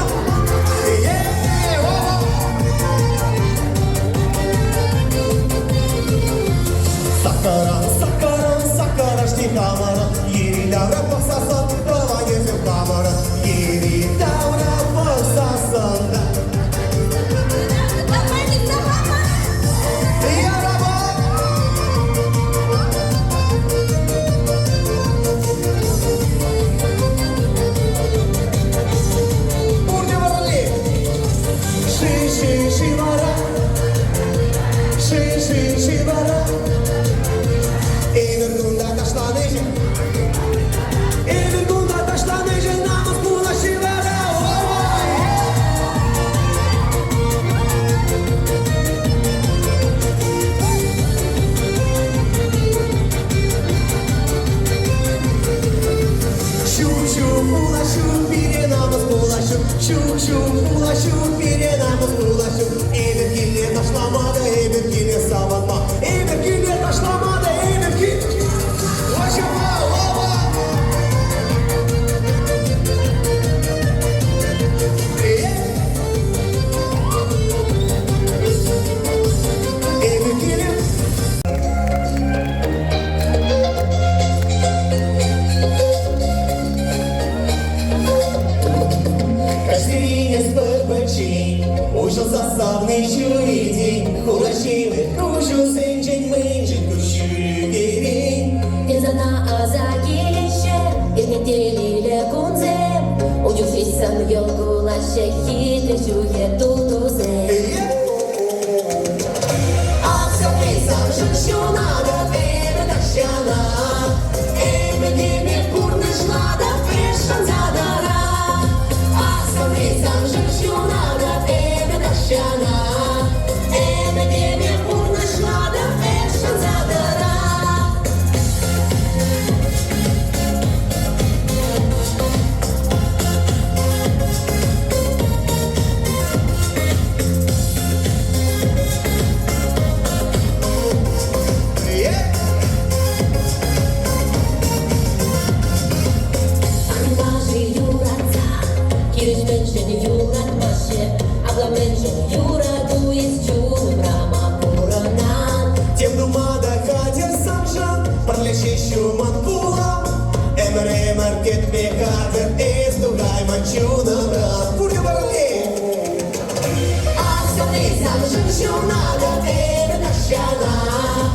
Speaker 4: Саккаран, саккаран, саккарашни хамӑрӑн, йӗри-тавра пӑхсассӑн тӑванӗсем хамӑрӑн, йӗри-тавра пӑхсассӑн та. Ярабай! Пурте пӗрле! Ши-ши-ши вара, ши-ши-ши вара, эпир кунта ташланӑҫӑ, эпир кунта ташланӑҫӑ, намӑс пулаҫҫӗ вара, ой! Ҫук, ҫук, пула ҫук, пире намӑс пула ҫук, ҫук, ҫук, пула ҫук, пире намӑс пула ҫук. Эпир киле ташлама та, эпир киле савӑнма, эпир киле ташлама та, эпир киле... Вашама, лава! Эпир киле... Каҫсерен пӗр-пӗччен уҫӑлса савни ҫӳретен, хура ҫимӗк куҫусенчен мӗншӗн куҫҫуль ӳкерен?
Speaker 9: Сана аса килеҫҫӗ иртнӗ телейлӗ кунсем, ун чух сан йӑл кулаҫҫӗ хитре ҫӳхе тутусем.
Speaker 4: Ах, савни, саншӑн ҫунатӑп эпӗ тахҫанах, ӗмӗтӗме пурнӑҫлатӑп эс шанса тӑрах. Ах, савни, саншӑн ҫунатӑп эпӗ тахҫанах, ӗмӗтӗме пурнӑҫлатӑп эс шанса тӑрах.
Speaker 9: Ан-мар-ши юратса, хирӗҫ мӗншӗн юратмаҫҫӗ, апла мӗншӗн юрату эс чунӑмра ма пурӑнан?
Speaker 4: Тем тума та хатӗр саншӑн, пӗрле ҫеҫ ҫуман пулам. Ӗмӗр-ӗмӗр кӗтме хатӗр, эс тухайман чунӑмран. Пурте пӗрле! Ах, савни, саншӑн ҫунатӑп эпӗ тахҫанах.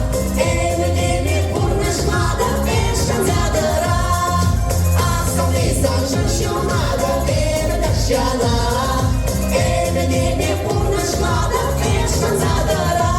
Speaker 4: Ӗмӗтӗме пурнӑҫлатӑп эс шанса тӑрах. Ах, савни, саншӑн ҫунатӑп эпӗ тахҫанах. Ӗмӗтӗме пурнӑҫлатӑп эс шанса тӑрах.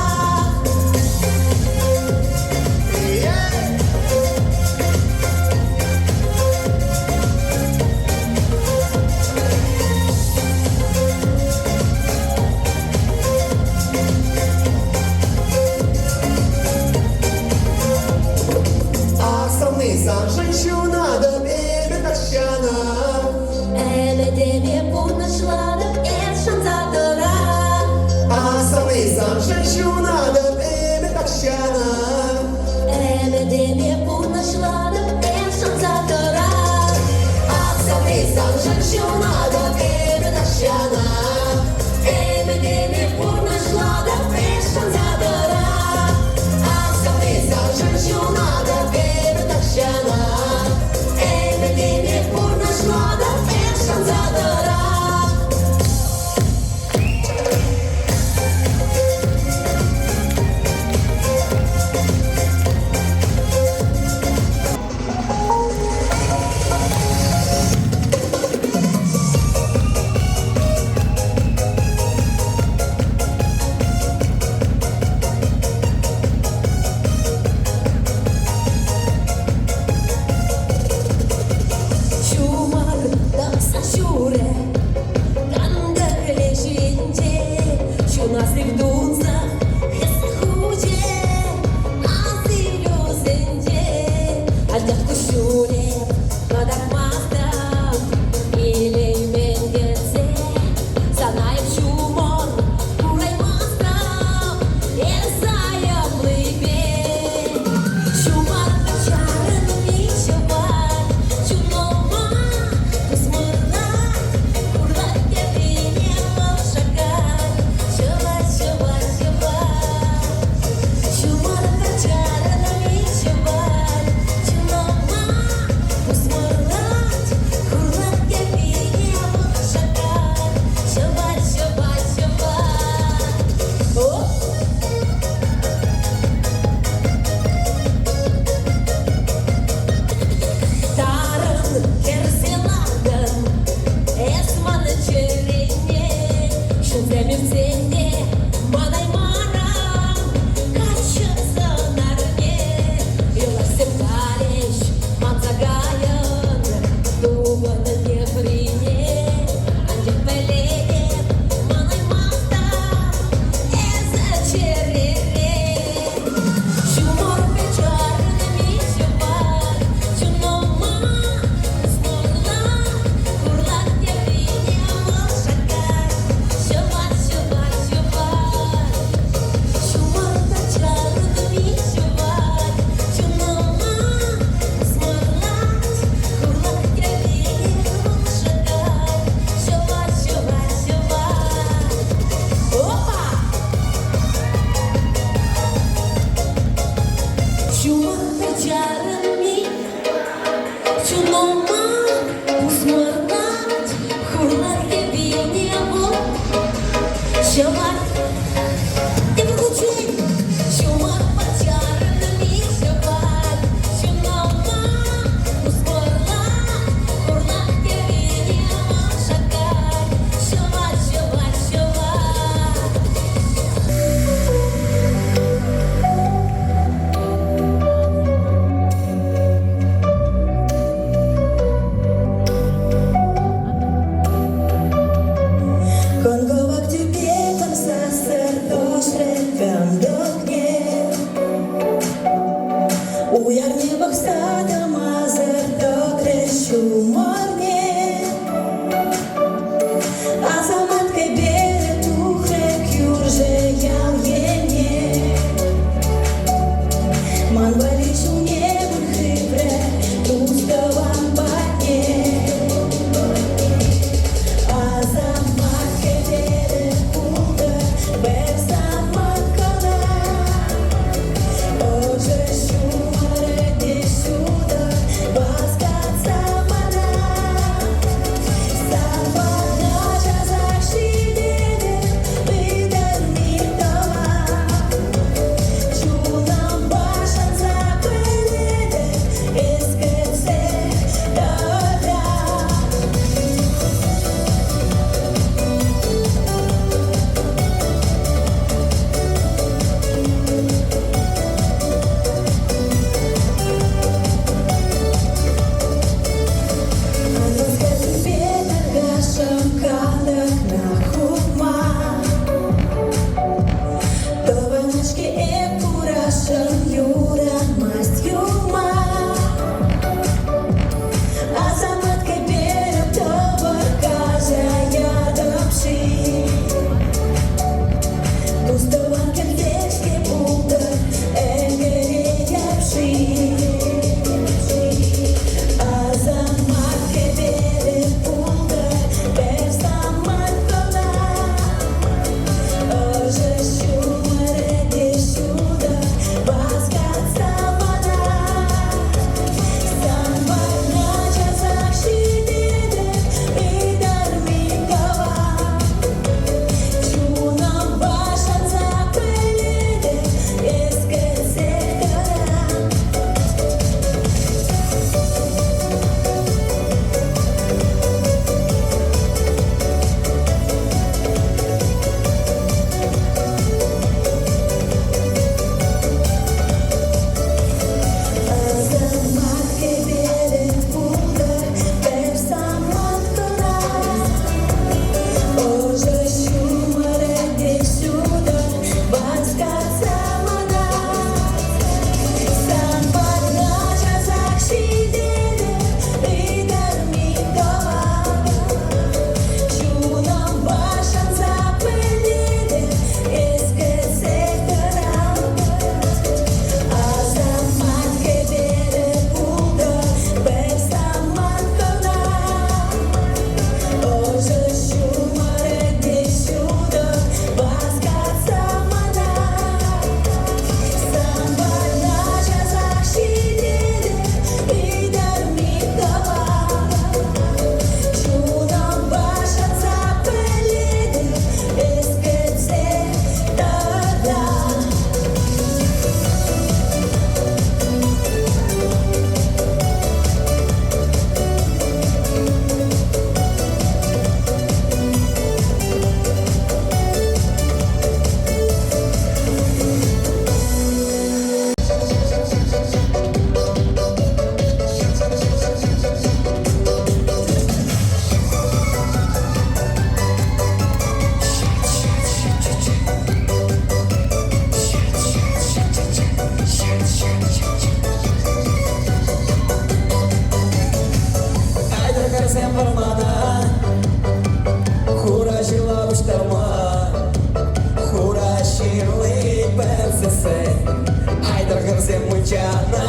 Speaker 2: мунчана.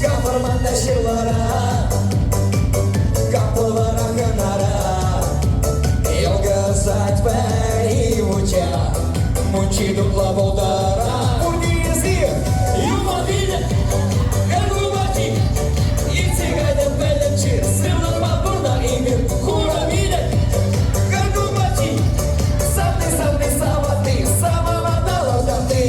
Speaker 2: Кам вӑрманта ҫырлара, кам пӑвара хӑнара. Йӑлкӑшать пӗри мунча, мунчи тупла пултара. Пурте эсир, юман вилӗ, кӗркуннехи. Иртсе кайнӑ пӗтӗм чир, сывлӑхпа пурнар эпир. Хура вилӗ, кӗркуннехи. Савни, савни, савати, сававата лартати.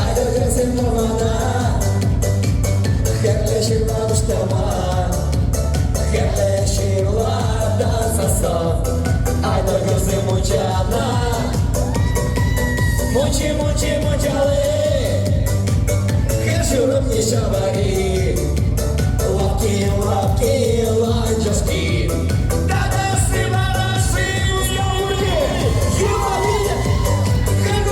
Speaker 2: Атьӑр хӗрсем вӑрмана, хӗрлӗ ҫырла пуҫтарма, хӗрлӗ ҫырла тасасӑн. Айтӑр хӗрсем мунчана, мунчи, мунчи, мунчали, хӗр ҫурӑмне ҫавари, лапки, лапки, ланчӑшки. Татасси, варасси, мускавурки, юманиле, хӗр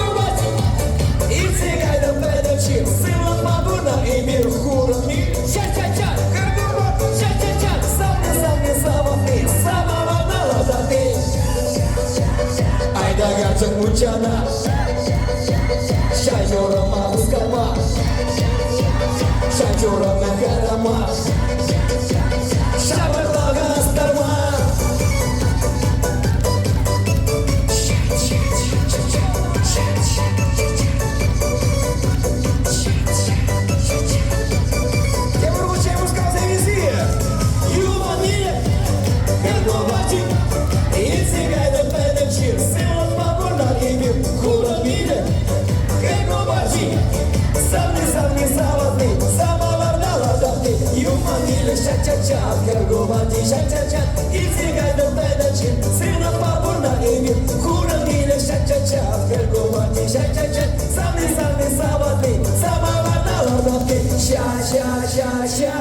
Speaker 2: Иртсе кайнӑ пӗтӗм чир, сывлӑхпа пынӑ эпир хурӑнми. Ча-ча-ча, кӗркурӑк, ча-ча-ча, савни, савни, савӑнни, самавана лартатни. Айта карчӑк мунчана, ҫай ҫурӑма хускалма, ҫай ҫурӑмна харама, ҫамрӑклӑха астарма. Тепӗр хутчен Мускавсем илсе Юманиле Кӗркуннехи илсе кайнӑ пӗтӗм чир сывлӑхпа пурнар эпир хурӑниле Кӗркуннехи савни, савни, савӑтни самоварна лартатни Юманиле ча-ча-ча Кӗркуннехи ча-ча-ча илсе кайнӑ пӗтӗм чир сывлӑхпа пурнар эпир хурӑниле ча-ча-ча Кӗркуннехи ча-ча-ча савни, савни, савӑтни самоварна лартатни Ша-ша-ша-ша.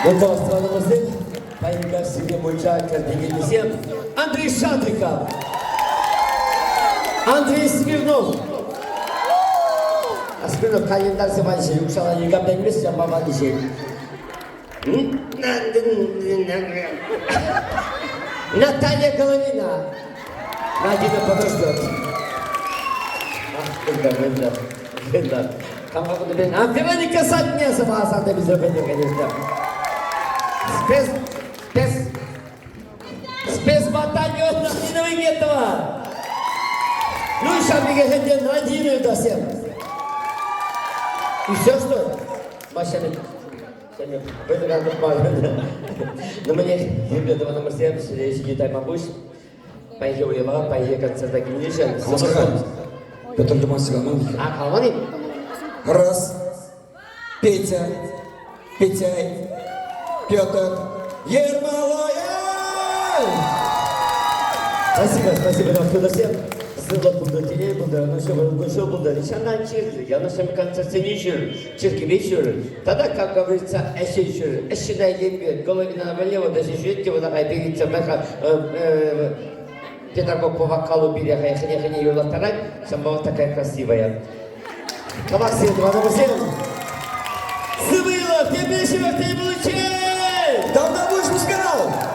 Speaker 2: Готов тӑванӑмӑрсем, Паянкассипе мунча кӗртекеннисем Андрей Шадриков, Андрей Смирнов. Смирнов календарьсем панӑ укҫалла никам та илмест, ҫавӑнпа панӑ Наталья Головина. Надина подождет. Ах, да, да. А Вероника Сатнесова, Асанда безработная, конечно. Спец, спец, спецбатальон Надина Выгетова. Ну и шабига Надину да всем. И все, что ли? Машина. Ну, мне ребята, номер 7, сидит Мабусь. Паянхи уява, паянхи концерта килнӗшӗн.
Speaker 8: Каласа Петр Лимонсик
Speaker 2: А, калман-и?
Speaker 8: Раз. Петя. Петяй. Петр. Ермолаев!
Speaker 2: Спасибо, спасибо, да, всем. Сывлӑх пултӑр, телей пултӑр, ӑнӑҫу кун-ҫул пултӑр. Ҫанан чирлӗ, янӑшӑм концертсене ҫӳр, чиркӗве ҫӳр. Тата, как говорится, ӗҫе ҫӳр. Ӗҫ ҫына илемпе, Головина налево даже ҫӳрет те, вона хай переться, педагог по вокалу пире хай хӗне-хӗне юрлаттарать, ҫавӑнпа вот такая красивая. Калаксем, тӑванӑмӑрсем! Сывлӑх, тепре ҫывӑх тӗл пуличчен!
Speaker 8: Тавтапуҫ, Мускав!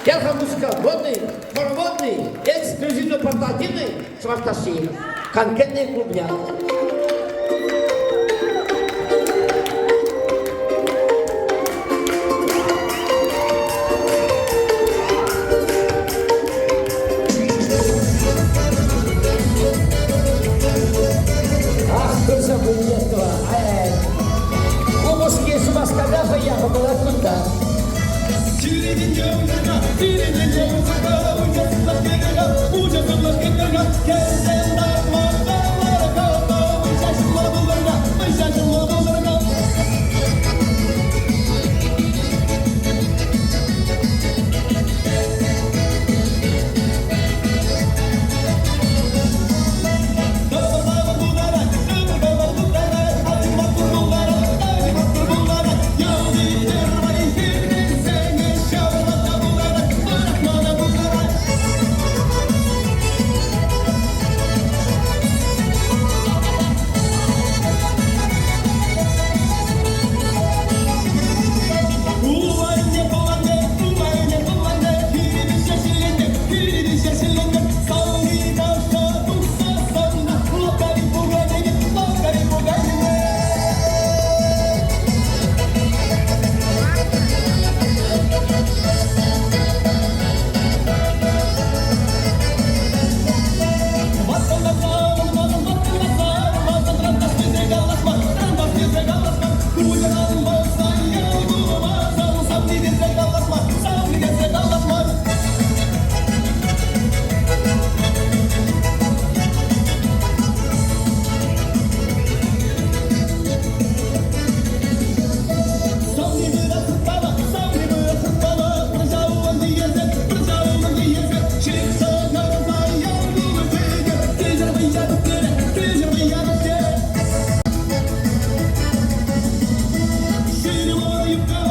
Speaker 2: Ялха музыка модный, хороводный, эксклюзивно портативный чӑваш ташши. Конкретный клубня. Ах, турса Кузнецова, ай-ай. Упӑшки Шупашкарта хӑй япала кунта.
Speaker 4: юбка.